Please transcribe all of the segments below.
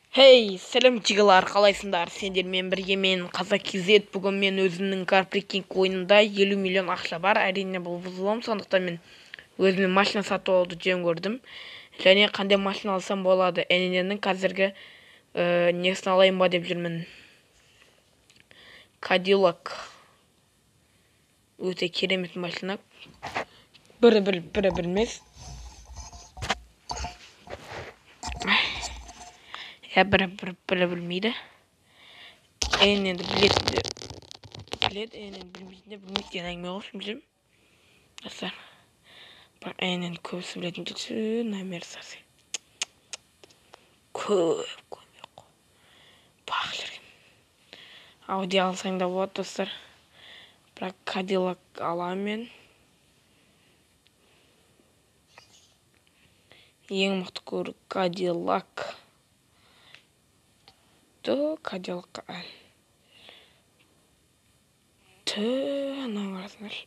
Hey, сәлем жигалар, қалайсыңдар? Сендермен бірге мен Қазақ KZ. Бүгін мен өзімнің Car Parking ойынында 50 миллион ақша бар. Әрине бұл бұзылым, сондықтан мен өзіме машина сатып алуды жөн көрдім. Және қандай машина алсам болады? NN-нің қазіргі несін алайын ба деп жүрмін. Cadillac. Өте керемет машина. Бірі бір, бірі білмес. Я бірі білмейді. Енді біледі. Біледі, енді білмейтін де білмейді деген әңгіме ғой, білемін. Достар. Бірақ енді көбісі білетін жүрсі, номер сасы. Көп көмек қой. Бақ жүрген. Ауди алсаң да болады, достар. Бірақ Cadillac аламын мен. Ең мықты көлік Cadillac. Cadillac әл. Тө, ананы қарасаңдар.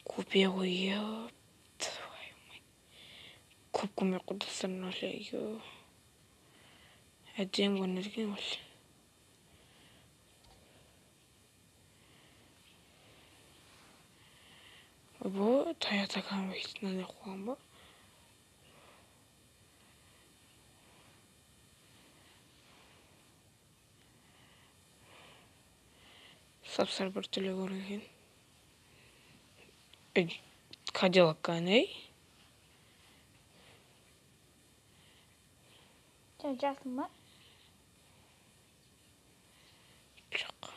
Купе қойып. Көп көмек қой, достар, мына. Әдемі көрінеді екен вообще. Ойбой, Toyota Camry мынандай қойған ба? Сап-сары бір түрлі көрінген. Cadillac қане? Сен жақсың ба? Жоқ.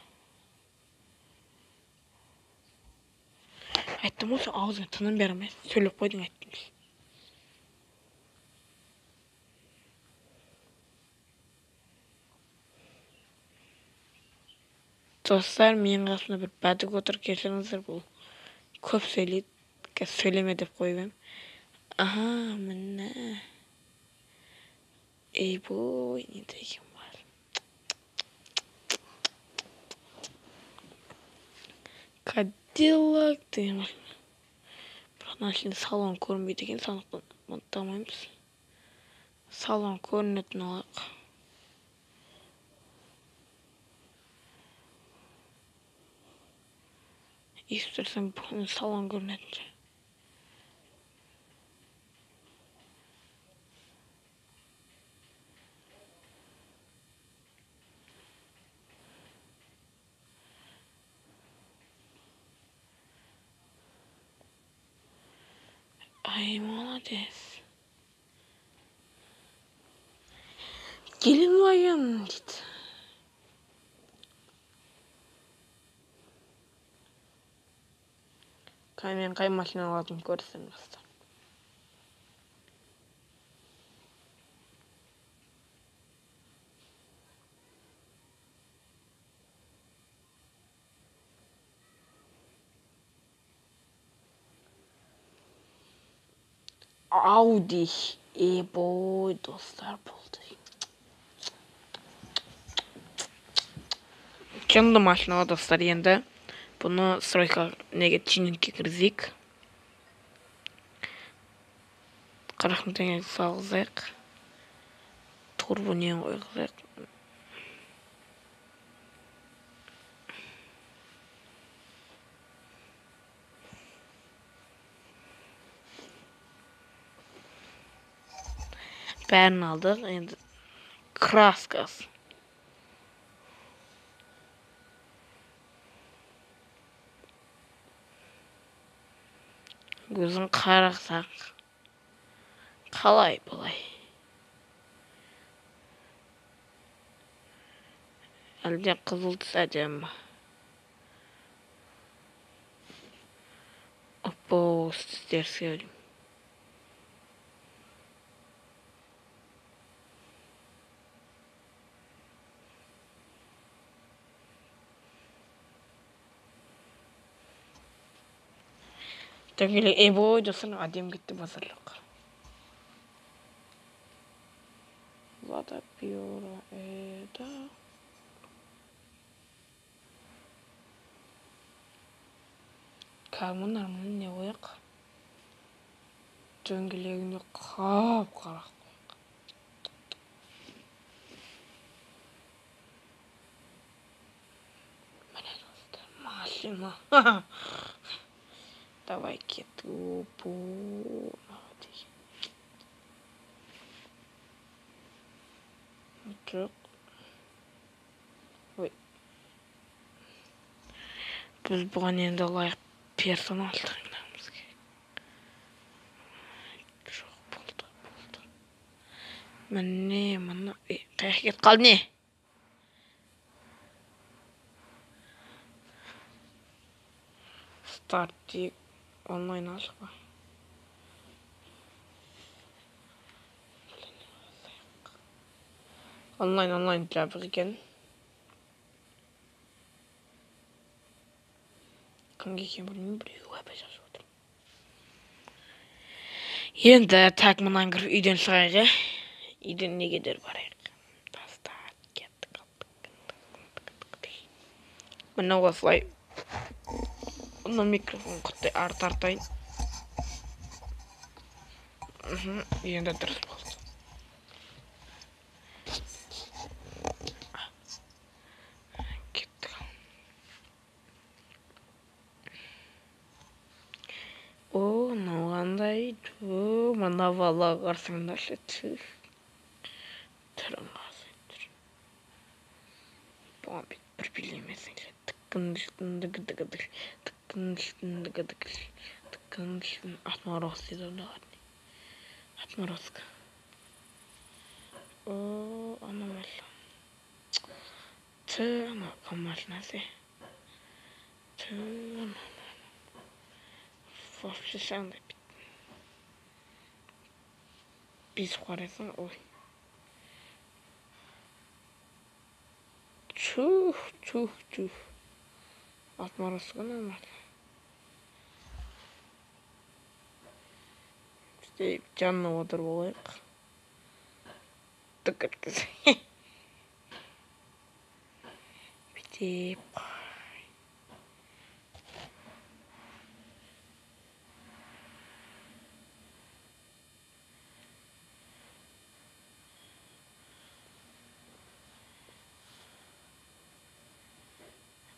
Айттым ғой, сен аузыңа тыным бере алмайсың. Сөйлеп қойдың, айттым. Достар, менің қасымда бір бәдік отыр, кешіріңіздер, бұл көп сөйлейді. Қазір сөйлеме деп қойып едім. Аха, міне. Ей, бой, не деген бар. Cadillac деген машина. Бірақ мына ішінде салон көрінбейді екен, сондықтан ұмытамаймыз. Салон көрінетін алайық. Естіп тұрсам, бүгін салон көрінетін ше. Ай, молодец. Гелендваген дейді. Мен қай машина алатынымды көрсем, достар. Ауди. Ебой, достар, болды. Жынды машина, достар, енді. Бұны стройка неге тюнингке кіргізейік. 40 мың теңге салғызайық. Турбо нені қойғызайық. Бәрін алдық. Енді краскасы. Өзін қарасақ қалай бұлай? Әлде қызыл түс әдемі. Оппо, түстер сөйлеймін. Дөңгелек, ей бой, достар, әдемі кетті базарлық. Лада Пиора, да. Кармын, армын не қояқ? Дөңгелегінде қап-қара қояқ. машина. Давай кеттік. Опа. Жоқ. Ой. Біз бұған енді лайық персонаж таңдауымыз керек. Жоқ, болды, болды. Міне, мына. Қаяққа кетіп қалды не? Старт дейік. Онлайн ашық па? Онлайн, онлайн жабық екен. Кімге екенін білмеймін, біреу ойбай жазып отыр. Енді так мынаны кіріп үйден шығайық, е? Үйден неге дер барайық? Таста, кеттік, алдық. Міне осылай. Мына микрофон құттай ары тартайын. Енді дұрыс болды. Кеттік. О, мынау қандай? Ту, мына бала қарсаңдаршы, түх. Түрін қарасай, түрін. Бұған бүйтіп бір билемесең ше. Тікін-дік-дік-дік, тікін-дік-дік, тікін-дік. Отморозка дейді ондайлар. Отморозка. О, аномалия. Т, анау машинасы. Т, анау. Вообще андай бес қарайсың, ой. Чух, чух, чух. Отморозка нормально. Бізде жанына отырып алайық. Тік еткіз. Бүйтіп.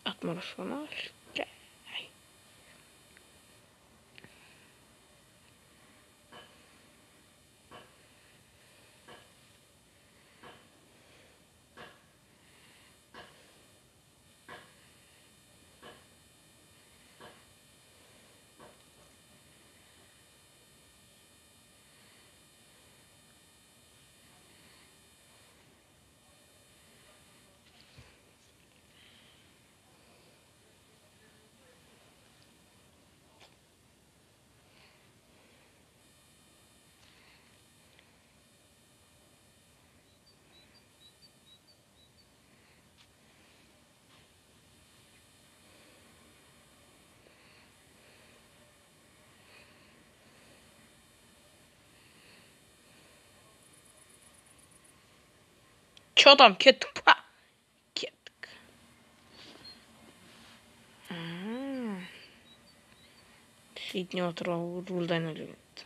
Отморозка. Че там, кеттік па? Кеттік. Сөйтіне отырып рульді айналып.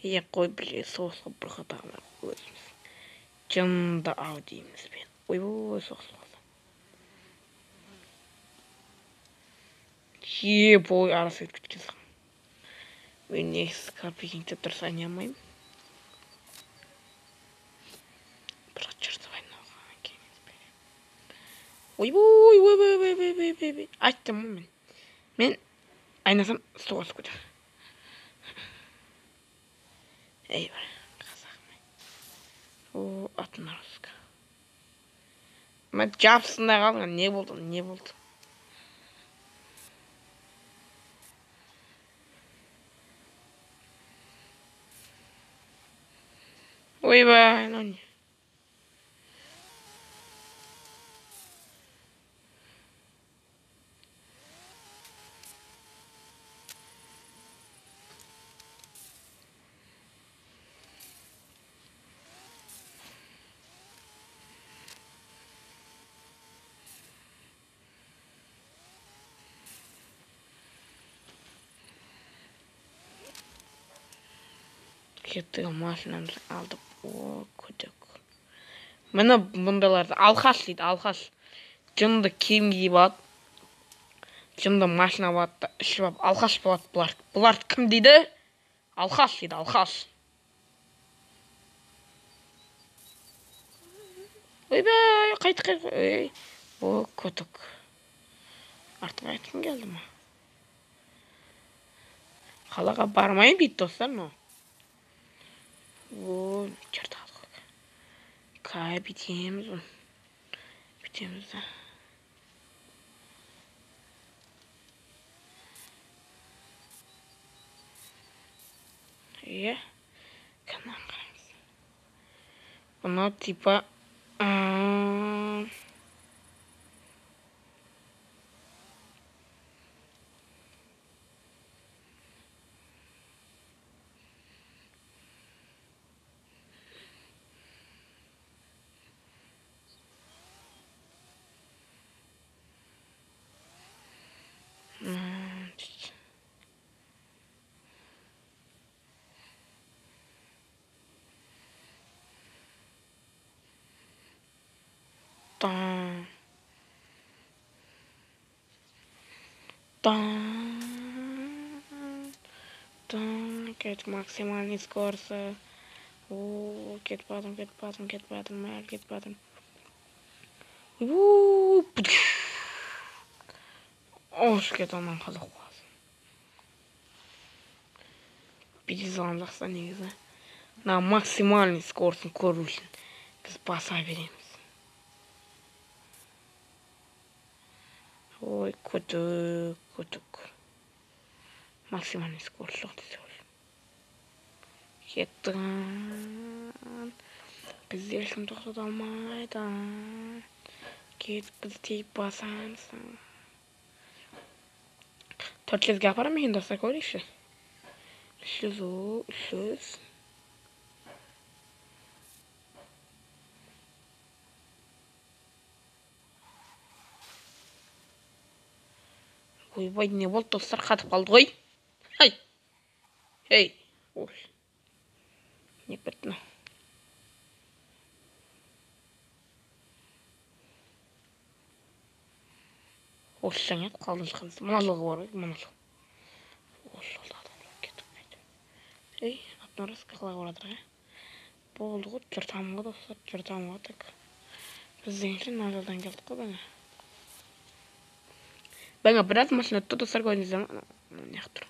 Е, қой, біле, соғысқа бір қатағына өзіміз. Жынды ау дейміз бен. Ойбой, соғысып қалды. Е, бой, арасы өтіп кеткен соң. Мен негізі карпикингте дұрыс айнай алмаймын. Бірақ жыртып айнауға кеңес беремін. Ойбой, ойбой, ойбой, ойбой, ойбой. Айттым ғой мен. Мен айнасам суға түсіп кетемін. Ей, бар, қазағым. О, отморозка. Мен жабысындай қалдым. Не болды, не болды? Ойбай, анау не? Кеттік, машинамызды алдық. О, көтек. Міне бұндайларды алқаш дейді, алқаш. Жынды киім киіп алады. Жынды машина болады да, ішіп алып алқаш болады бұлар. Бұлар кім дейді? Алқаш дейді, алқаш. Ойбай, қайт, қайт, ей. О, көтік. Артыңа айтқым келді ма? Қалаға бармайын дейді достар, мынау. О, черт алдық. Қай бүйтеміз оны. Бүйтеміз да. Иә, канал қараймыз. Бұны типа Тан. Тан. Тан. Кет максимальный скорость. О, кетіп жатырмын, кетіп жатырмын, кетіп жатырмын, әлі кетіп жатырмын. Ош, кет алман қазақ қуасың. Бүйте саламыз жақсы негізі. Мына максимальный скоростын көру үшін біз баса береміз. Ой, көтік, көтік. Максимальный скорость жоқ десе ол. Кеттік. Бізді ешкім тоқтата алмайды. Кетіп біз тиіп басамыз. 400-ге апарамын екен достар, көрейікші. 300, о, 300. Ойбай, не болды достар, қатып қалды ғой. Ай! Ей! Ой. Не кетті мынау? Осы жаңа еді, қалдым шыққан. Мына жолға бар ғой, мына жол. Осы жолда адам кетіп қайтты. Ей, отморозка қалай баратыр, ә? Болды ғой, жыртамын ғой достар, жыртамын ғой так. Біз дегенше мына жолдан келдік қой бағана. Бағана біраз машина өтті достар, көрдіңіздер ме? Мына жақта тұр.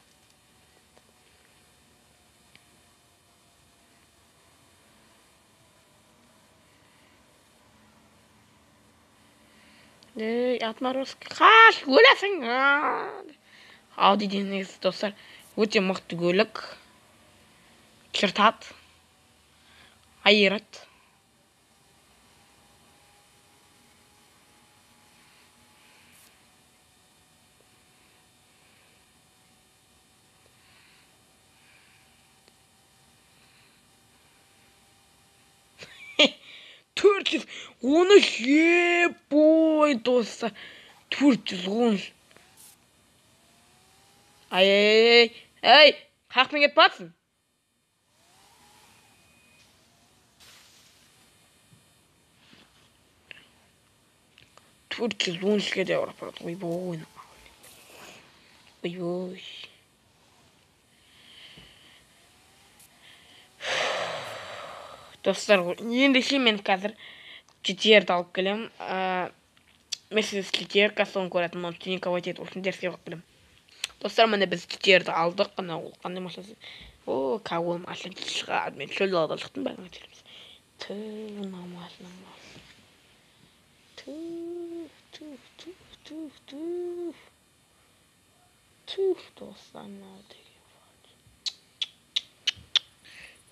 Ей, отморозка, қаш, өлесің. Ауди деген негізі достар өте мықты көлік. Жыртады, айырады. 413, ебой, достар. 413. Ай, ай, ай, қаяқпен кетіп барсың? 413-ке де барып барады. Ойбой, ойбой. Достар, ендеше мен қазір GTR-ді алып келемін. Mercedes GTR, соны көретін, оны тюнинговать етіп, осыны дерске алып келемін. Достар, міне біз GTR-ді алдық. Ана ол қандай машинасы? О, ол машина шығады. Мен шөл далада шықтым, бәрін көтереміз. Ту, мына машина. Ту, ту, ту, ту, ту. Ту, достар, мынау деген.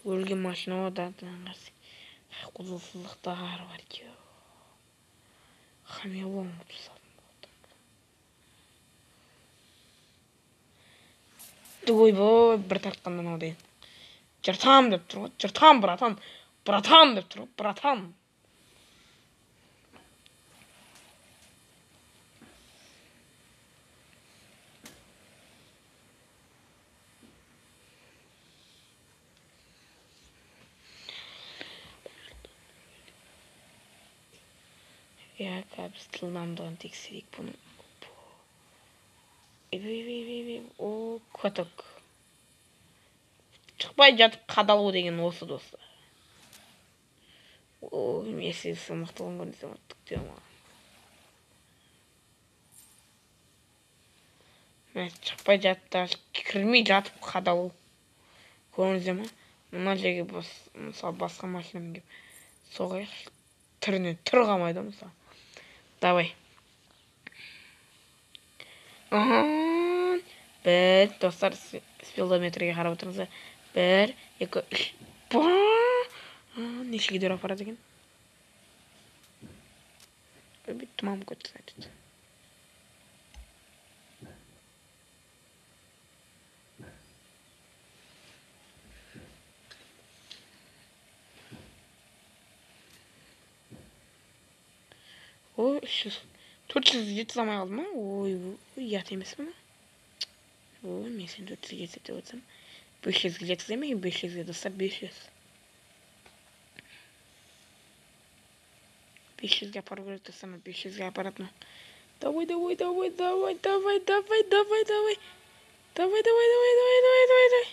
Өлген машина ғой да, құзылсыздықтар бар екен. Хамелеон болып салдым. Ойбой, бір тартқаннан ау деген. Жыртам деп тұр ғой, жыртам, братан, братан деп тұр ғой, братан. Иә, қазір жылдамдығын тексерейік бұның. О, каток. Шықпай жатып қадалу деген осы, достар. О, Мерседес мықты болған көрінсе, түк те маған. Шықпай жатып, даже кірмей жатып қадалу. Көрдіңіздер ме? Мына жерге мысалы басқа машинамен келіп соғайық. Түрінен түр қалмайды ғой, мысалы. Давай. Бір, достар, спидометрге қарап отырыңыздар. 1, 2, 3. Нешеге дейін апарады екен? Бүйтіп тұман болып кетті, значит. Ой, 300. 400 жеткізе алмай қалды ма? Ой, ұят емес пе? Ой, мен сені 400 жеткізіп деп отырсам. 500-ге жеткізе ме? 500-ге, достар, 500. 500-ге апару керек, достар, 500-ге апаратын. Давай, давай, давай, давай, давай, давай, давай, давай. Давай, давай, давай, давай, давай, давай, давай.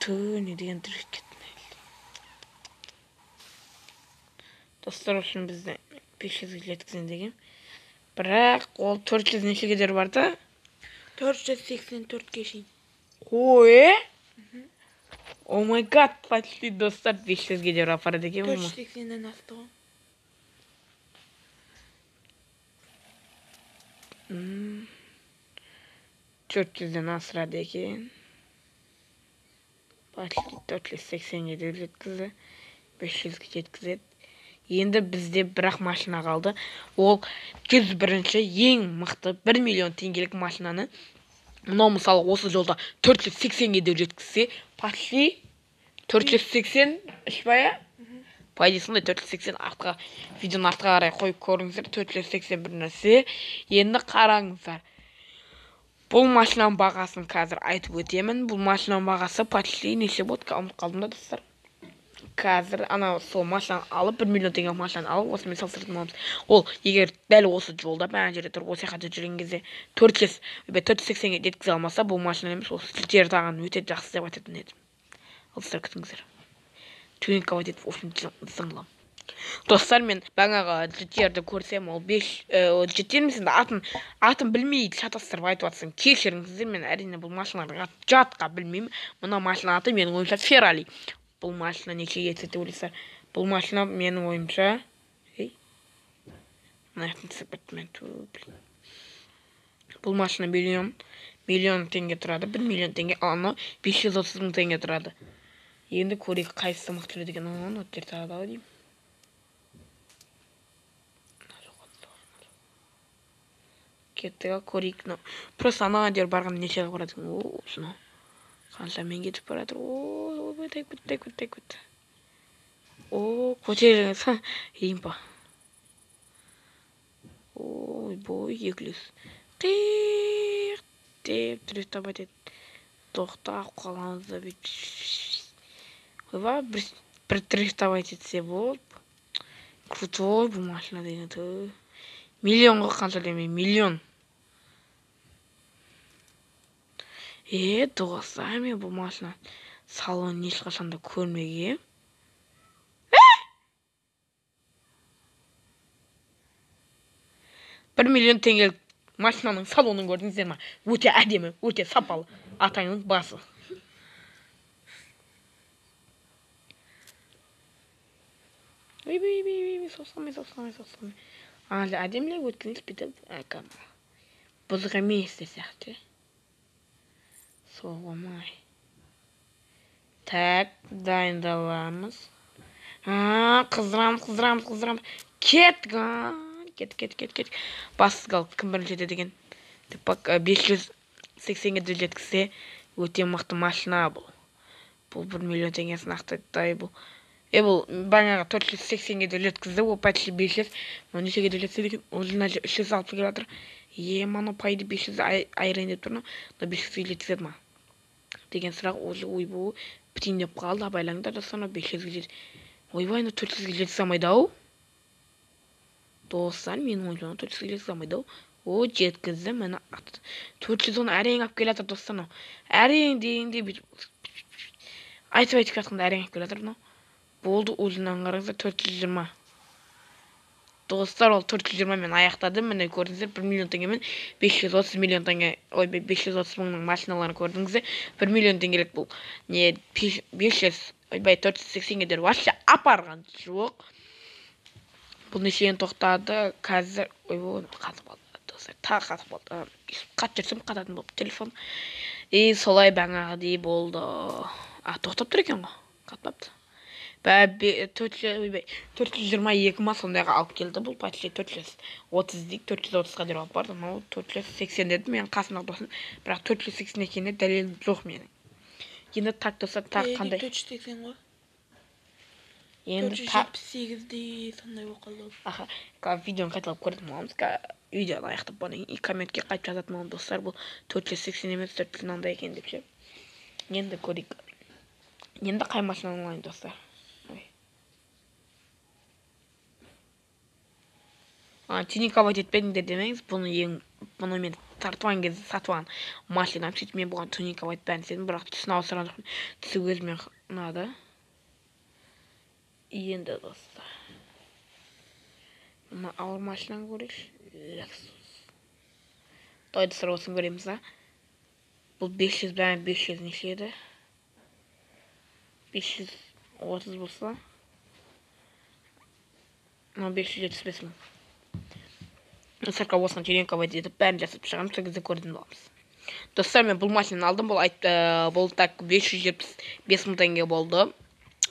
Ту, не деген дрифт кетті. Достар, үшін бізді 500-ге жеткізген деген. Бірақ ол 400 нешеге дейін барды? 484-ке шейін. Ой! О май гад, почти, достар, 500-ге дейін апарады екен. 480-нен асты ғой. 400-ден асырады екен. Почти 480-ге дейін жеткізді. 500-ге жеткізеді. Енді бізде бірақ машина қалды. Ол 101-ші ең мықты 1 миллион теңгелік машинаны. Мынау мысалы осы жолда 480-ге дейін жеткізсе, почти 483 па, иә? По идее сондай 480 артқа, видеоны артқа қарай қойып көріңіздер, 481 нәрсе. Енді қараңыздар. Бұл машинаның бағасын қазір айтып өтемін. Бұл машинаның бағасы почти неше болды, ұмытып қалдым да, достар. Қазір ана сол машинаны алып, 1 миллион теңгелік машинаны алып, осымен салыстыратын боламыз. Ол егер дәл осы жолда, мына жерде тұрып, осы жақта жүрген кезде 480-ге жеткізе алмаса, бұл машина емес, осы жер тағын өте жақсы деп айтатын едім. Ал достар, күтіңіздер. Тюнинговать етіп, в общем, зыңлам. Достар, мен бағанағы GTR-ді көрсем, ол 5, GTR емес енді атын білмей шатастырып айтып жатсам, кешіріңіздер, мен әрине бұл машиналардың атын жатқа білмеймін. Мына машина аты менің ойымша Феррари. Бұл машина нешеге жетеді деп ойлайсыздар? Бұл машина менің ойымша, ей, мына жақтан түсіп кеттім мен, ту, блин. Бұл машина миллион теңге тұрады, 1 миллион теңге, ал анау 530 мың теңге тұрады. Енді көрейік қайсысы мықты жүреді екен. Оны өттер тағы да деймін. Кеттік, ал көрейік. Мынау просто ана жер барғанда неше барады екен? О, осыны. Қаншамен кетіп бара жатыр. О, ойбай, тайып кетті, тайып кетті, тайып кетті. О, көтеріліңіз, импа. Ойбой, 200. Қиқ деп дрифтовать етіп тоқтап қаламыз да бүйтіп. Ойбай, бір дрифтовать етсе болды. Крутой бұл машина деген, ту. Миллионға қанша демей, миллион. Достар, мен бұл машина салонын ешқашан да көрмегем. 1 миллион теңгелік машинаның салонын көрдіңіздер ма? Өте әдемі, өте сапалы. Атайының басы. Ой, ой, ой, ой, соқсамай, соқсамай, соқсамай. Ана әдемілеп өткенде бүйтіп, әкім. Бұзық емес те сияқты. Соғылмай. Так, дайындаламыз. Қыздырамыз, қыздырамыз, қыздырамыз. Кет, кет, кет, кет, кет. Басты гал, кім бірінші жетеді екен? Деп бак, 580-ге де жеткізсе, өте мықты машина бұл. Бұл 1 миллион теңгесін ақтайды бұл. Бұл бағанағы 480-ге де жеткізді, ол почти 500. Мынау нешеге де жеткізеді екен? Ол мына жерде 360 келіп жатыр. Мынау пайды 500 айырайын деп тұр, мынау 500-ге жеткізеді ма? Деген сұрақ уже ойбой бітейін деп қалды. Абайлаңдар, достар, мынау 500-ге жет-, ойбай, мынау 400-ге жеткізе алмайды ау. Достар, менің ойымша, мынау 400-ге жеткізе алмайды ау. О, жеткізді, міне 410 әрең алып келе жатыр достар мынау. Әрең дегенде бүйтіп айтып айтып жатқанда әрең алып келе жатыр мынау. Болды, өзінен қараңыздар 420. Достар, ол 420 мен аяқтады. Міне көрдіңіздер, 1 миллион теңгемен 530 миллион теңге, ой, 530 мыңның машиналарын көрдіңіздер. 1 миллион теңгелік бұл не 500, ойбай, 480-ге дер вообще апарған жоқ. Бұл нешеден тоқтады? Қазір, ойбой, қатып қалды. Достар, тағы қатып қалды. Қатып жүрсем қататын болып телефон. И солай бағанағыдай болды. А, тоқтап тұр екен ғой. Қатпапты. 422 ма сондайға алып келді. Бұл почти 430 дейік, 430-ға дейін алып барды. Мынау 480 деді менің қасымдағы досым. Бірақ 480 екеніне дәлелім жоқ менің. Енді так достар, тағы қандай? 480 ғой. Енді 478 дей сондай болып қалды. Аха, видеоны қайталап көретін боламыз. Видеоны аяқтап болғаннан кейін комментке қайтып жазатын боламын достар. Бұл 480 емес, 400 мынандай екен деп ше. Енді көрейік. Енді қай машинаны алайын достар? Тюнинговать етпедіңдер демеңіз, бұны мен тартып алған кезде сатып алған машинам, сөйтіп мен бұған тюнинговать бәрін істедім, бірақ түсін ауыстырған жоқпын. Түсі өзіме ұнады. Енді достар, мына ауыр машинаны көрейікші. Lexus. Давай достар, осыны көреміз, а? Бұл 500, бәрі 500 неше еді? 530 болса, мынау 575 мың. Сыртқа осыны тюнинговать етіп бәрін жасап шығамыз, сол кезде көретін боламыз. Достар, мен бұл машинаны алдым. Бұл бұл так 575 мың теңге болды.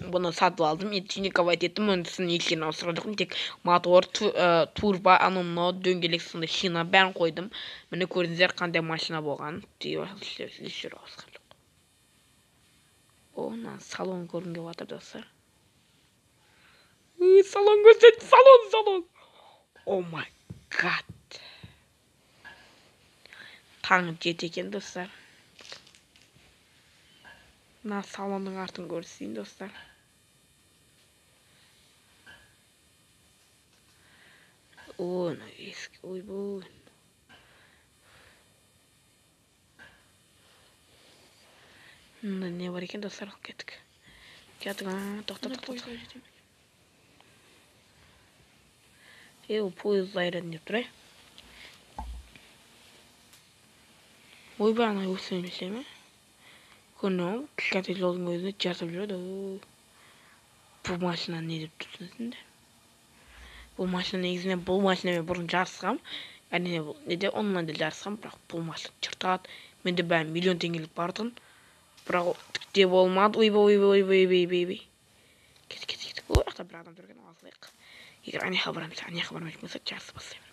Бұны сатып алдым, енді тюнинговать еттім. Оның түсін еш жерін ауыстырған жоқпын, тек мотор, турбо, анау мынау, дөңгелек, сондай шина бәрін қойдым. Міне көрдіңіздер қандай машина болған. Еш жері ауысқан жоқ. О, мына салон көргім келіп жатыр достар. Үй, салон көрсет, салон, салон. О май гад. Таң 7 екен достар. Мына салонның артын көрсетейін достар. Ой, мына есік, ойбой. Мында не бар екен достар, алып кеттік. Кеттік, тоқта, Мына тоқта, пойызға тоқта. жетемін. Е, ол пойыз айыратын деп тұр, е. Ойбай, ана өсіп емес ме? Көрінемін, кішкентай жолдың өзінде жарысып жүреді. О, бұл машина не деп тұрсың? Бұл машина негізінен, бұл машинамен бұрын жарысқам. Әрине, бұл неде онлайнда жарысқам, бірақ бұл машина жыртады. Менде бәрі миллион теңгелік бар тұғын. Бірақ ол түк те болмады. Ойбай, ойбай, ойбай, ойбай, ойбай, ойбай. Кет, кет, кет. Ой, жақта бір адам тұр екен, алсайық. Егер ана жаққа барамыз, ана жаққа бармайтын болса, жарысып бастай беремін.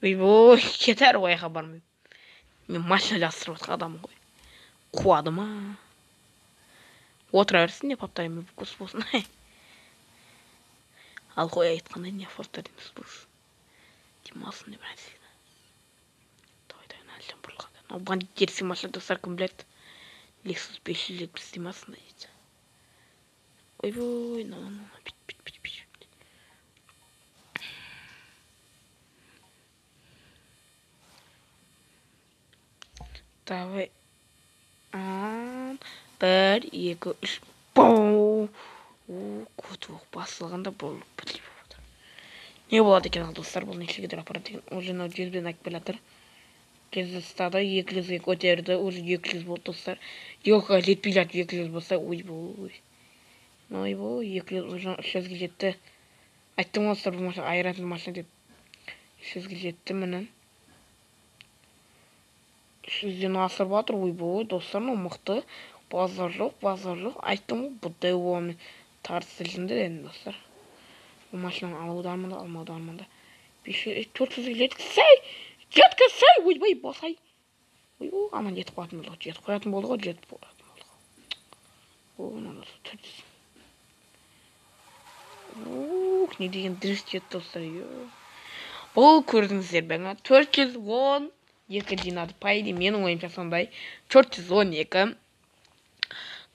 Ойбой, кетер ол жаққа бармай. Мен машина жастырып жатқан адаммын ғой. Қуады ма? Отыра берсін, не повторяем, вкус болсын. Ал қой айтқандай, не повторяем, вкус. Демалсын деп нәрсе. Давай, давай, мына жерден бұрылғанда. Мынау бандиттерский машина, достар, кім біледі? Lexus 570 дей ма сондай дейді. Ойбой, мынау, мынау, мынау, бит, бит, бит, бит. Давай. 1, 2, 3. Бау! О, көт оқ басылғанда бұл бітіп отыр. Не болады екен ал достар, бұл нешеге дейін апарады екен? Уже мынау жүзден алып келе жатыр. Жүзді ұстады, екі жүзге көтерді, уже екі жүз болды достар. Елкаға жетпей жатып екі жүз болса, ойбой. Ойбой, екі жүз, уже үш жүзге жетті. Айттым ғой достар, бұл машина айыратын машина деп. Үш жүзге жетті міне. Үш жүзден асырып жатыр, ойбой, достар, мынау мықты. Базар жоқ, базар жоқ. Айттым ғой, бұл Дэуомен тартысы жынды енді достар. Бұл машинаны алуды арманда, алмауды арманда. Бес жүз, төрт жүзге жеткізсей, жеткізсей, ойбай, босай. Ой, аман жетіп қоятын болды ғой, жетіп қоятын болды ғой, жетіп қоятын болды ғой. О, мына 400. Ух, не деген дрифт жетті, достар. Бұл көрдіңіздер бе, 412 жинады. По идее, менің ойымша сондай. 412.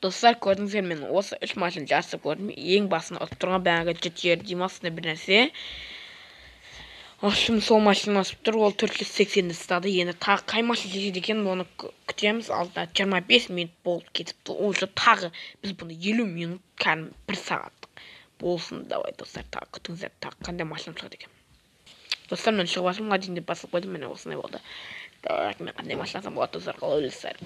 Достар, көрдіңіздер, мен осы 3 машина жарысып көрдім. Ең басын ұтып тұрған бәңгі GTR деймін, бір нәрсе. Общем, сол машина асып тұр, ол 480-ді ұстады. Енді тағы қай машина жетеді екен, оны күтеміз. Алдына 25 минут болып кетіпті. Уже тағы біз бұны 50 минут, кәдімгі бір сағаттық болсын. Давай, достар, тағы күтіңіздер, тағы қандай машина шығады екен. Достар, мен шығып жатырмын, один деп басып қойдым, міне осындай болды. Так, мен қандай машина алсам болады, достар, қалай ойлайсыздар?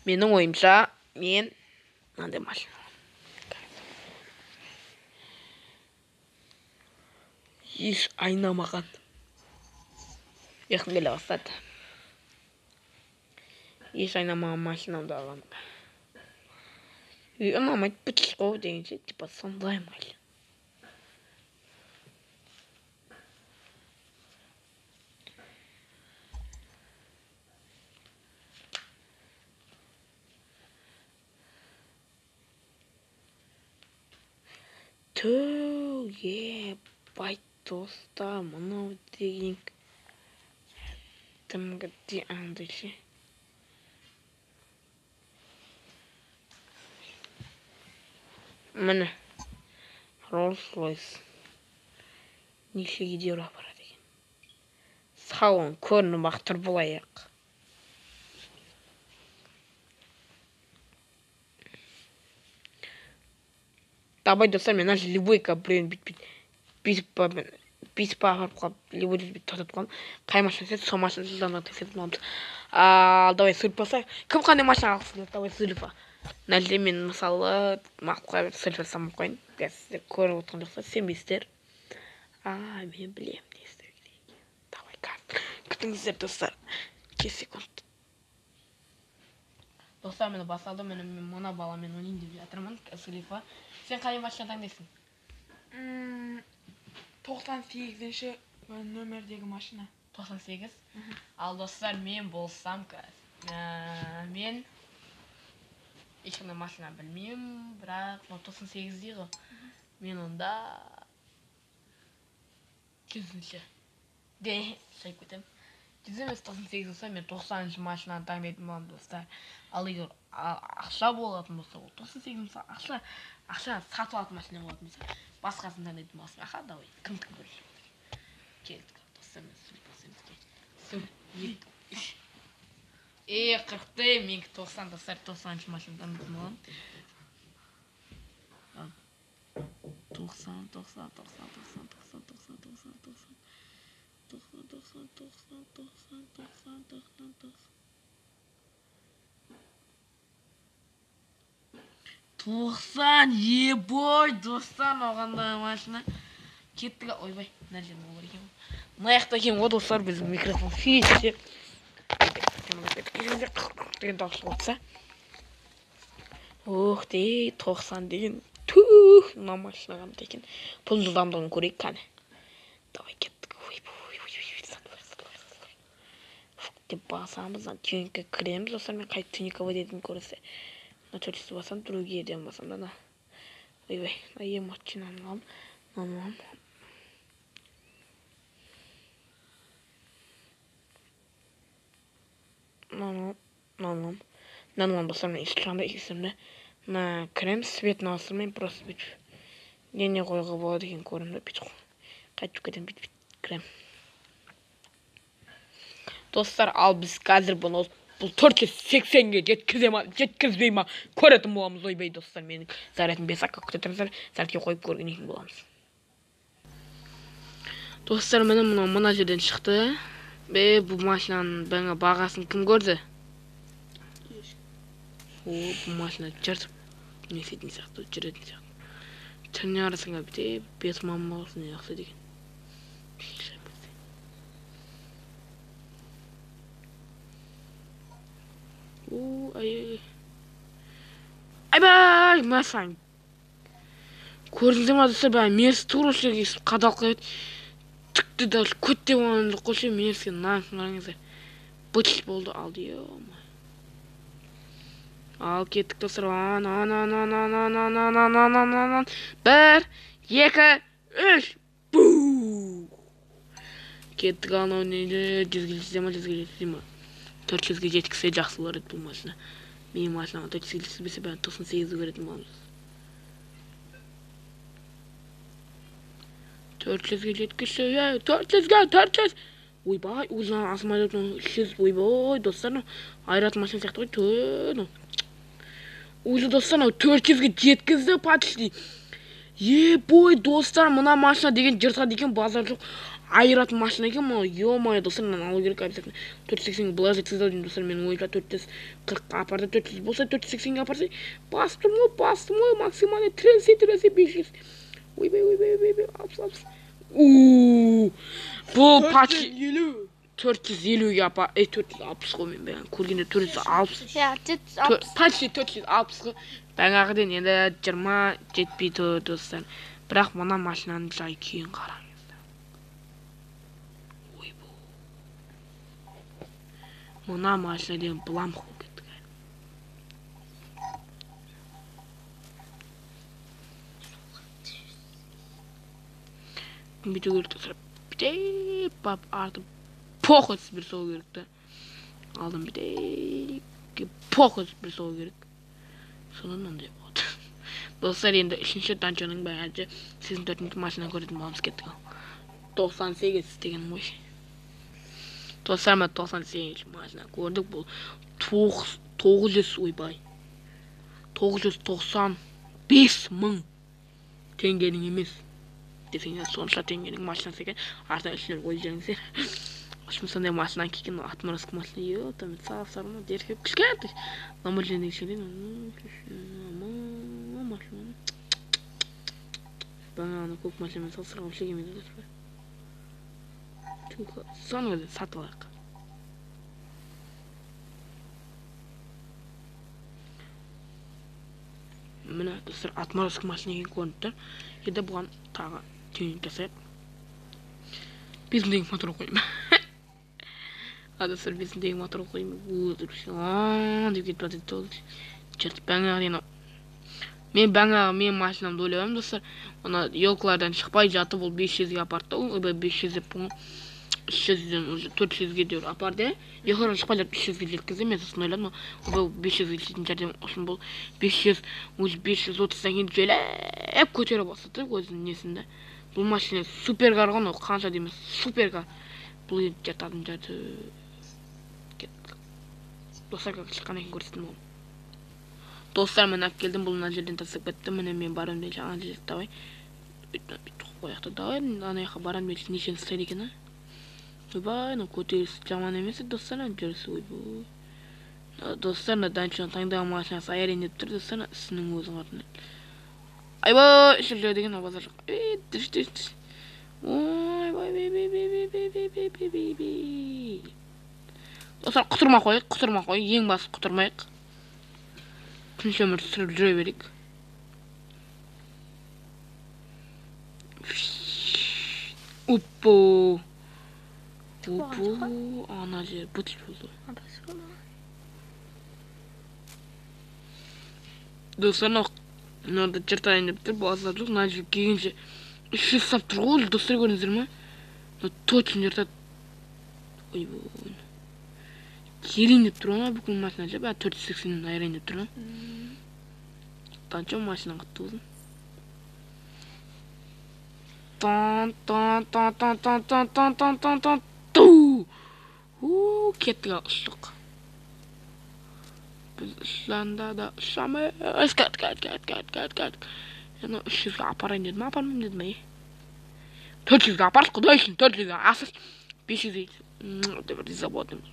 Менің ойымша, мен мынандай машина аламын. Еш айнамаған. Ұйқым келе бастады. Еш айнамаған машинамды аламын. Үй ұнамайды, бітіш қой дегенше, типа сондай машина. Ту, ебать, достар, мынау деген кәдімгідей андай ше. Міне, Rolls-Royce. Нешеге дейін апарады екен. Салон көрініп ақ тұр бұл аяқ. Давай, достар, мен ана любой біреуін бүйтіп бүйтіп апарып қалып, любой бүйтіп тоқтатып қалдым. Қай машина түседі, сол машина жылдамдығын тексеріп аламыз. Ал, давай суретіп басайық. Кім қандай машина алғысы келеді? Давай суретіп. Мына жерде мен мысалы мақұл қоя беріп суретіп салмай қояйын. Қазір сіздер көріп отырған жоқсыздар, сенбейсіздер. А, мен білемін не істеу керек екенін. Давай, қазір. Күтіңіздер, достар. Кес секунд. Достар, мені басталды, мені мен мына баламен ойнайын деп жатырмын. Сулифа, сен қай машина таңдайсың? 98-ші нөмірдегі машина. 98? Ал достар, мен болсам қазір. Мен ешқандай машина білмеймін, бірақ мынау 98 дейді ғой. Мен онда 100-ші. Де, шайып кетемін. 100 емес, 98 болса, мен 90-шы машинаны таңдайтын боламын, достар. Ал егер ақша болатын болса, ол 98 болса, ақша сатып алатын машина болатын болса, басқасын таңдайтын боласың. Аха, давай, кім кім бірінші болды? Келдік, достар, мен сөйлеп басайын. Сөй, екі, үш. 40-ты, менікі 90, достар, 90-шы машина таңдайтын боламын. 90, 90, 90, 90, 90, 90, 90, 90. 90, 90, 90, 90, 90, 90, 90. 90, ебой, достар, оғандай машина. Кеттік, ойбай, мына жерде болар екен ғой. Мына жақта екен ғой, достар, біздің микрофон фише. Деген дауыс шығып жатса. Ух ты, 90 деген. Түх, мына машина қандай екен. Бұл жылдамдығын көрейік кәне. Давай, кеттік. Ой, ой, ой, ой, сатып алайық, сатып алайық, сатып алайық. Фук деп басамыз, ана тюнингке кіреміз, достар, мен қай тюнинг өтетінін көрсе. Мына төртісті басам, другие ден басам да, ана. Ойбай, мына ең машинаны аламын, мынаны аламын. Мынаны аламын, мынаны аламын. Мынаны аламын, достар, мен ешқандай есімді. Мына кіреміз, светін ауыстырмаймын, просто бүйтіп не қоюға болады екен көремін да, бүйтіп қайтып кетемін, бүйтіп кіремін. Достар, ал біз қазір бұны бұл 480-ге жеткізе ма, жеткізбей ма көретін боламыз. Ойбай, достар, менің зарядым бес ақ күте тұрыңыздар, зарядке қойып көрген екен боламыз. Достар, міне мынау мына жерден шықты. Бе, бұл машинаның жаңа бағасын кім көрді? О, бұл машина жыртып не істейтін сияқты, жүретін сияқты. Түріне қарасаң бітеп, бес мама болсын, не ұқсайды екен. О, ай, ай, ай. Айбай, мәсән. Көрдіңдер ма, достар, бәрі мерс тура осы жерге өйстіп қадалып қояды. Түкті дәл көттеп оңды қойшы, мерске нансын қараңыздар. Быт болды алды. Ал кеттік достар. Ан ан ан ан ан ан ан ан ан ан ан ан ан. 1 2 3. Бу. Кеттік анау неде 100-ге жеткізе ма, 100-ге жеткізе ма? 400-ге жеткізсе жақсы болар еді бұл машина. Менің машинама 400-ге жеткізбесе бәрін 98-ге көретін боламыз. 400-ге жеткізсе, 400-ге, 400. Ойбай, өзі асмай 300, ойбай, достар, айыратын машина сияқты ғой. Өзі достар, 400-ге жеткізді почти. Ебой, достар, мына машина деген жыртады екен, базар жоқ. Айыратын машина екен, мынау, ё-моё, достар, мынаны алу керек обязательно. 480-ге былай жеткізді деймін, достар, менің ойымша 440-қа апарды, 400 болса 480-ге апарса, бастым ғой, бастым ғой, максимальный трелсе, трелсе 500. Ойбай, ойбай, ойбай, 60, 60. Ууу, бұл почти 450-ге апар, 460 ғой мен бәрін көргенде 460. Иә, 460. Почти 460 ғой. Бағанағыдан енді 20 жетпей тұр, достар. Бірақ мына машинаның жай күйін қараңыздар. Ойбой. Мына машина деген бұламық болып кетті. Бүйту керек, достар. Бүйтіп барып артып пох етіп бір соғу керек та. Алдым бүйтіп пох етіп бір соғу керек. Содан мынандай болады. Достар, енді үшінші танчоның бәрі 84-ші машина көретін боламыз, кеттік ал. 98 деген ғой. Достар, мына 98-ші машина көрдік. Бұл 900, ойбай. 995 мың теңгенің емес. Десеңдер, сонша теңгенің машинасы екен. Артына үстіне қойып жіберіңіздер. Общем, сондай машина келген, отморозка машина. Ё, там сап-сары ма, дерхеп кішкентай. Ламборджини кішкентай. Машина. Бағана көк машинамен салыстырған вообще келмейді, достар. Түнгі соны өзі сатып алайық. Міне, достар, отморозка машина екен көрініп тұр. Енді бұған тағы тюнинг жасайық. 5000 теңге мотор қояйын. А, достар, 5000 теңге мотор қояйын. Деп кетіп бара жатты. Черт, бағанағы деген мен бағанағы менің машинамды ойлап едім, достар. Ана елкалардан шықпай жатып ол 500-ге апарды да, ойбай, 500 деп бұны 300-ден уже 400-ге дейін апарды, ә? Елкалардан шықпай жатып 300-ге жеткізді. Мен сосын ойладым, ойбай, 500-ге жететін жәрдем үшін бұл 500, уже 530-дан кейін желеп көтере бастады өзінің несін де. Бұл машина суперкар ғой, анау қанша дейміз, суперкар. Бұл енді жататын жерді кеттік. Достар, как шыққаннан кейін көрсеттім ғой. Достар, мен алып келдім, бұл мына жерден тастап кетті. Міне мен барамын дейді, ана жерде давай. Бүйтіп қояқты, давай, ана жаққа барамын дейді, нешені ұстайды екен, а? Ойбай, мынау көтеріліс жаман емес еді, достар, ана жүрісі, ойбой. Достар, мына Данчоның таңдаған машинасы айран деп тұр, достар, мына үстінің өзін қаратын. Айбай, үш жүз деген базар жоқ. Ей, түш, түш, түш. Ойбай, бей, бей, бей, бей, бей, бей, бей, бей, бей, бей. Достар, құтырмай қояйық, құтырмай қояйық, ең басы құтырмайық. Тыныш өмір сүріп жүре берейік. Оппо. Оппо, ана жер быт болды. Достар, мынау жыртайын деп тұр, базар жоқ. Мына жерге келгенше 300 сап тұр ғой, достар, көрдіңіздер ме? Мына точно жыртады. Ойбой. Келейін деп тұр ғой, бүкіл машина ше, бәрі 480-нен айырайын деп тұр ғой. Танчо машина қатты болсын. Тан, тан, тан, тан, тан, тан, тан, тан, тан, тан, ту! У, кеттік ал, ұштық. Біз ұшсанда да ұшамыз. Кет, кет, кет, кет, кет, кет. Енді 300-ге апарайын дедім, апармаймын дедім, ей. 400-ге апаршы, құдай үшін, 400-ге асыр. 500-ге, деп риза болдым.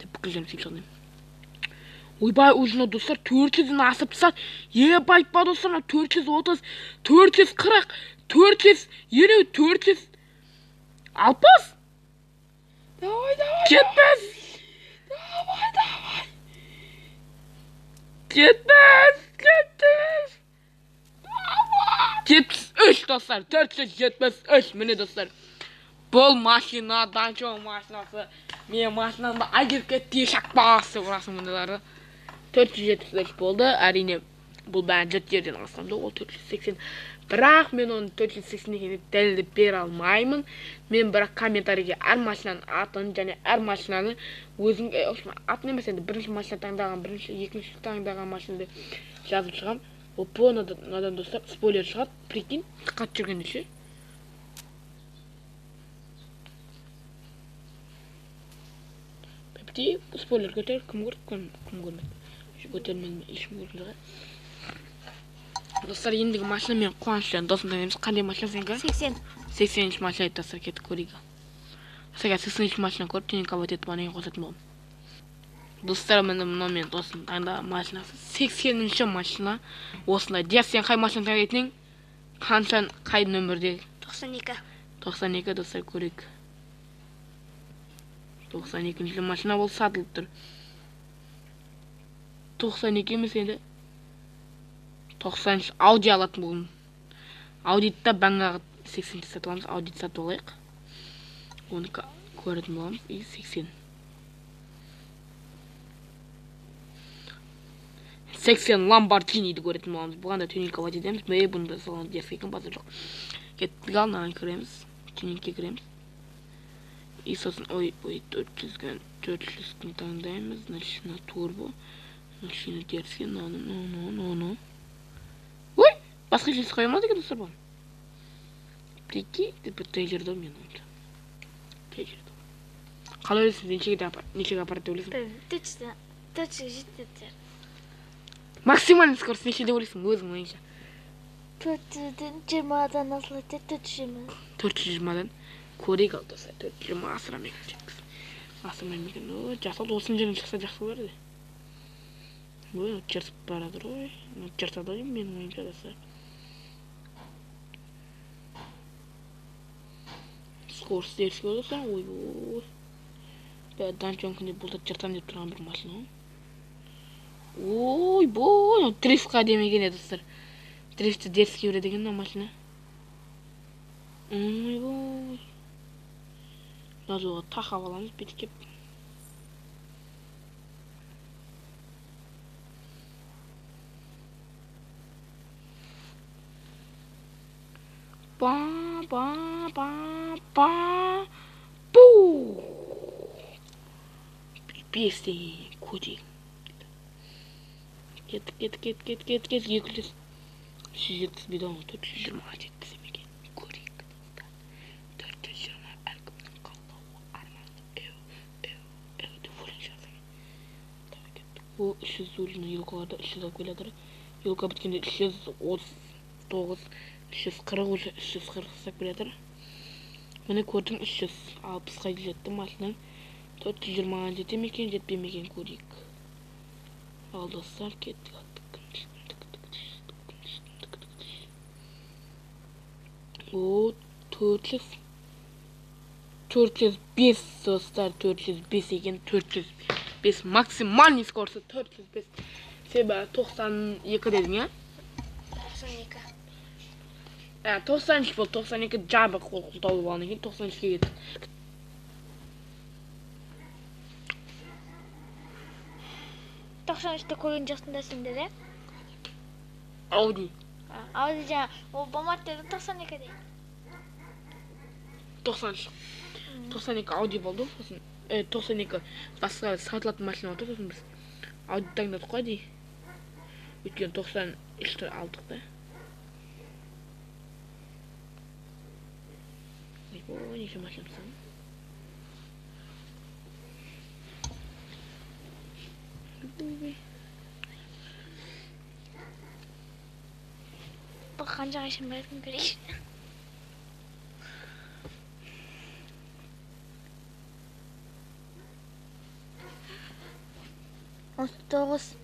Деп бүкіл жерім сүйіп шығдым. Ойбай, уже мынау достар 400-ден асып тастады. Ебай, па достар, мынау 430, 440, 450, 460. Давай, давай. Жетпіс. Давай, давай. Жетпіс, жетпіс. 73, достар, 473, міне достар. Бұл машина Данчо машинасы. Мен машинамды айдап кетті, шақпас деп ұрасың мұндайларды. 473 болды. Әрине, бұл бәрін жеті жерден алсам да, ол 480. Бірақ мен оны 480 екенін дәлелдеп бере алмаймын. Мен бірақ комментарийге әр машинаның атын және әр машинаны өзің, атын емес енді бірінші машина таңдаған, бірінші, екінші таңдаған машинаны жазып шығамын. Опа, мынадан достар спойлер шығады. Прикинь, қатты жүргенде ше. Біпті, спойлер көтер, кім көрді, кім көрмеді. Көтермедім, ешкім көрген жоқ. Достар, ендігі машина мен Қуаныш және досым таңдаймыз. Қандай машина сенікі? 80. 80-ші машина айтты, достар, кеттік көрейік. Достар, қазір 80-ші машина көріп, тюнинговать етіп, одан кейін қосатын боламын. Достар, міне мынау менің досым таңдаған машинасы. 80-ші машина. Осындай. Диас, сен қай машина таңдайтын едің? Қанша, қай нөмірде? 92. 92, достар, көрейік. 92-ші машина бұл сатылып тұр. 92 емес енді. 93 Ауди алатын болдым. Аудиді бангаға 80-ші сатып аламыз. Аудиді сатып алайық. Оны көретін боламыз. И 80. 80 Ламборджиниді көретін боламыз. Бұған да тюнинговать етеміз. Мей, бұны да салон дерзкий екен, базар жоқ. Кеттік ал, мынаған кіреміз. Тюнингке кіреміз. И сосын, ой, ой, 400-ні таңдаймыз. Значит, на турбо. Машина дерзкий, но, но, но, но, но. Ой, басқа жерге қоя алмады екен достар бұны. Прикинь, деп бір трейлерді мен ойымша. Трейлерді. Қалай ойлайсың, нешеге апарады деп ойлайсың? 400 жетеді. Максимальный скорость неше деп ойлайсың өзің ойыңша? 420-дан асылады, 420. 420-дан көрейік ал достар, 420 асыра ма екен, жеткіз. Асырмай ма екен? Ой, жақсы болды, осының жерінен шықса жақсы болар еді. Ой, жыртып барады ғой. Жыртады ғой менің ойымша достар. Скорость дерзкий болды достар. Ой, ой. Бә, Данчоның күнде бұл да жыртам деп тұрған бір машина ғой. Ой, бой, дрифтқа демеген еді достар. Дрифтті дерзкий береді екен мына машина. Ой, бой. Мына жолға тақап аламыз бүйтіп кеп. Ба, ба, ба, ба, бу. Бес деген көтек. Кеттік, кеттік, кеттік, кеттік, кеттік, кеттік. Екі жүз. Үш жүз жетпіс бидон, төрт жүз жиырмаға жеткізем екен. Көрейік, достар. 420 әркімнің қалауы, арманы. Эу, эу, эу деп өлең жазған. Давай кеттік. О, үш жүз өлеңнің елкаларда үш жүз алып келе жатыр. Елка біткенде үш жүз отыз тоғыз, үш жүз қырық уже, үш жүз қырық ұстап келе жатыр. Міне көрдім, үш жүз алпысқа жетті машинаң. 420-ға жете ме екен, жетпей ме екен көрейік. Ал достар, кеттік. О, 405 достар, 405 екен, 405 максимальный скорості 405. Сен бәрі 92 дедің, ә? 92. Ә, 93 болды, 92 жабық ол тауып алған екен, 93-ке кеттік. 93-ті көрген жоқсың да сендер, ә? Ауди. Ауди жаңа, ол болмады деді, 92 де. 93. 92 Ауди болды, сосын, 92 басқа сатылатын машина болды, сосын біз Ауди таңдадық қой дей. Өйткені 93-ті алдық та. Ой, неше машина тастадым. Бұл қаншаға шейін баратынын көрейік. 39.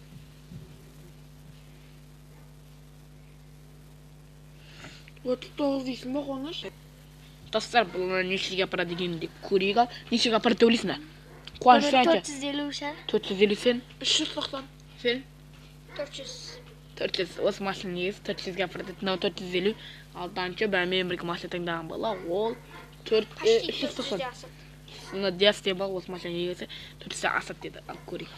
39 дейсің ба, Қуаныш? Достар, бұл мына нешеге апарады екенін деп көрейік ал. Нешеге апарады деп ойлайсың да? Қуаныш, сен айтшы. 450 сен. 450 сен. 390. Сен? 400. 400, осы машина негізі 400-ге апарады. Мынау 450, ал Данчо бәрімен бірге машина таңдаған бала, ол 390. Мына Диас деген бала осы машина негізі 400 асады деді. Алып көрейік.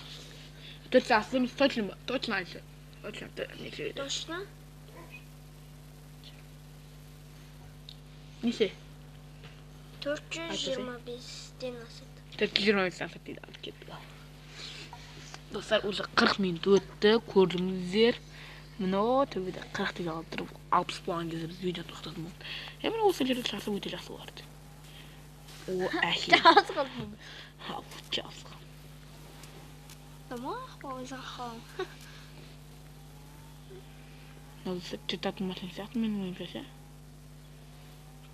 400 асады емес, точно, точно айтшы. Точно, неше? Точно? Неше? 425-тен асады. 425-тен асады дейді. Алып кетті. Достар, уже 40 минут өтті, көрдіңіздер. Мынау төбеде 40 деп алып тұрып, 60 болған кезде біз видео тоқтататын болдық. Міне осы жерде шығарса өте жақсы болар еді. О, әхи. Жас қалдым. Ау, жас қалдым. Тамақ, өзі қалам. Мынау жететін машина сияқты менің ойымша ше.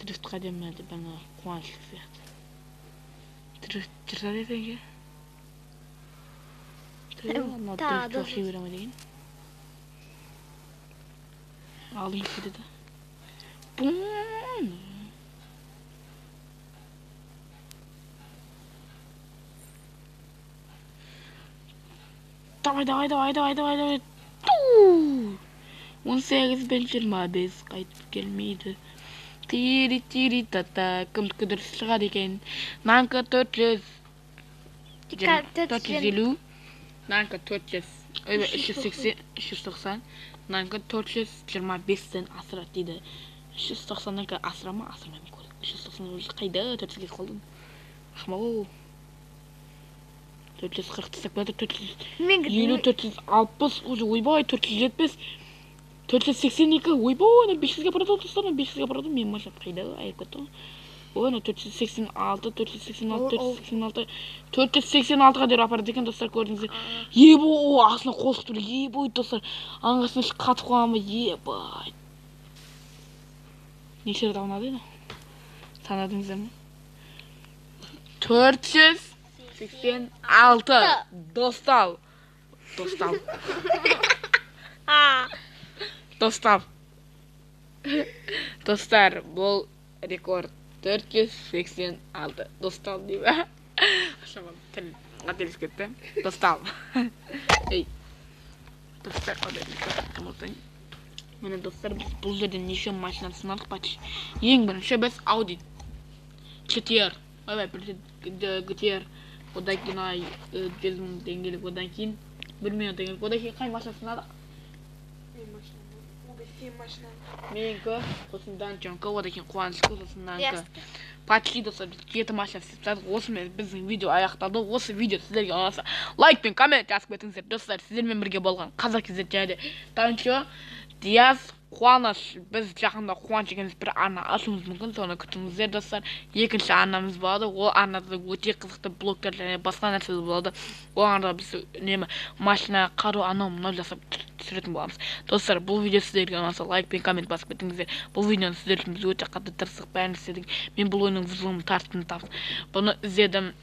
Дрифтқа демеді, бана қуанышлы сияқты. Дрифт жүрсе екен. Мынау дрифт жасай бере ме деген. Алдын кетеді. Бум! Давай, давай, давай, давай, давай, давай. Ту! 18 бен 25 қайтып келмейді. Тири, тири, тата. Кімдікі дұрыс шығады екен? Нанка 400. 450. Нанка 400. Ойбай, 380, 390. Нанка 425-тен асырады дейді. 390-нан асыра ма, асырмай ма көрейік. 390 уже қайда? 400-ге қалдым. Ақымақ. 440 тастап кетті, 450, 460, уже ойбай, 470, 482, ойбай, ана 500-ге барады достар, 500-ге барады, менің машинам қайда айырып кетті ғой. Ой, ана 486, 486, 486, 486-ға дейін апарады екен достар, көрдіңіздер. Ебой, астына қосып тұр, ебой, достар, аңғасына қатып қалған ба, ебай. Неше рет алынады енді? Санадыңыздар ма? 486. Достал. Достал. Достал. Достар, бұл рекорд. 486. Достал деймін. Шамам, тіл қателесіп кетті. Достал. Ей. Достар, одан. Міне достар, біз бұл жерден неше машина сынадық почти. Ең бірінші біз Audi GTR. Ойбай, бірінші GTR. Одан кейін 100 мың теңгелік, одан кейін 1 миллион теңгелік. Одан кейін қай машина сынадық? Менікі, сосын Данчонкі, одан кейін Қуанышкі, сосын Нанкі. Почти достар, біз 7 машина істеп тастадық. Осымен біздің видео аяқталды. Осы видео сіздерге ұнаса лайк пен коммент жазып кетіңіздер. Достар, сіздермен бірге болған Қазақ KZ және Данчо, Диас, Қуаныш. Біз жақында Қуаныш екеуміз бір арна ашуымыз мүмкін, соны күтіңіздер достар. Екінші арнамыз болады. Ол арнада өте қызықты блогтар және басқа нәрселер болады. Ол арнада біз үнемі машина, қару, анау мынау жасап түсіретін боламыз. Достар, бұл видео сіздерге ұнаса лайк пен коммент басып кетіңіздер. Бұл видеоны сіздер үшін біз өте қатты тырыстық, бәрін істедік. Мен бұл ойынның взломын тарттым, таптым. Бұны іздедім.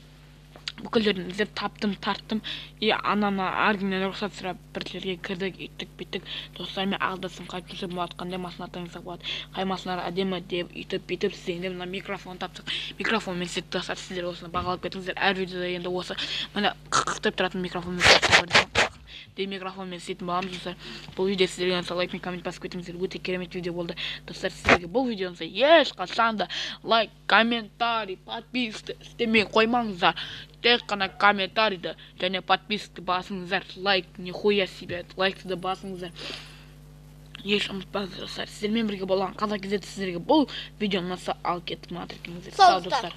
Бүкіл жерден іздеп таптым, тарттым. И анамнан әркімнен рұқсат сұрап бір жерге кірдік, үйттік, бүйттік. Достармен ақылдасып қайтып жүрсек болады, қандай машина таңдасақ болады, қай машиналар әдемі деп үйтіп, бүйтіп сіздерге мына микрофон таптық. Микрофонмен істедік достар, сіздер осыны бағалап кетіңіздер. Әр видеода енді осы міне қық деп тұратын микрофонмен істедік. Де микрофонмен істейтін боламыз достар. Бұл видео сіздерге ұнаса лайк пен коммент басып кетіңіздер. Өте керемет видео болды. Достар, сіздерге бұл видео ұнаса ешқашан да лайк, комментарий, подписка істемей қоймаңыздар. Тек қана комментарийді және подписка басыңыздар. Лайк, нихуя себе, лайкты да басыңыздар. Еш ұмытпаңыздар достар. Сіздермен бірге болған Қазақ KZ сіздерге бұл видео ұнаса ал кетіп маған тіркеліңіздер. Сау достар.